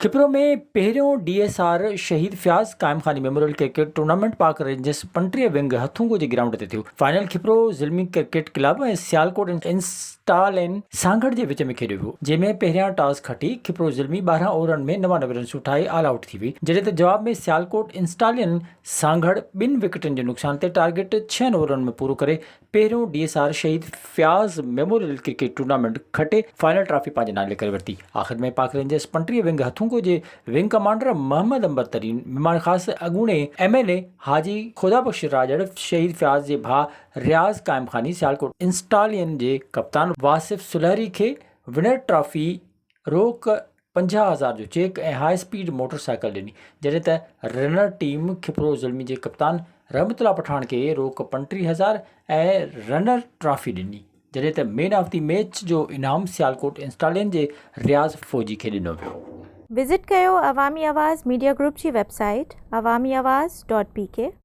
کپرو ۾ پهريون D S R Shaheed Fayaz Qaimkhani memorial cricket tournament Pak Rangers 35 wing Hathungo جي ground تي ٿيو. Final Khipro Zalmi cricket club ۽ Sialkot انسٽالين Sanghar جي وچ ۾ کيڏيو ويو، جنهن ۾ پهريان ٽاس کٽي کپرو زلمي 12 اوورن ۾ 99 رنسون ٺاهي آل آئوٽ ٿي وئي، جڏهن ته جواب ۾ سيالڪوٽ انسٽالين سانگهڙ ٻن وڪيٽن جي نقصان تي ٽارگيٽ ڇهن اوورن ۾ پورو ڪري پهريون D S R Shaheed Fayaz memorial cricket tournament کٽي فائنل ٽرافي پنهنجي نالي ڪري ورتي. آخر ۾ پاڪ رينجرز 35 ونگ هٿونگو جي ونگ ڪمانڊر محمد انبر ترين، مهمان خاص اڳوڻي M N A Haji Khuda Bakhsh Rajar, Shaheed Fayaz جي ڀاء رياض قائمخاني، سيالڪوٽ انسٽالين جي ڪپتان واصف سلهري کي ونر ٽرافي روڪ 50,000 جو cheque ۽ high speed motor cycle ڏني، جڏهن ته رنر ٽيم کپرو زلمي جي ڪپتان رحمت الله پٺاڻ کي روڪ 35,000 ۽ رنر ٽرافي ڏني، جڏهن ته مين آف the match جو انعام سيالڪوٽ انسٽالين جي رياض فوجي کي ڏنو ويو. وزٽ ڪيو عوامي آواز ميڊيا گروپ جي website Awami Awaz dot P K.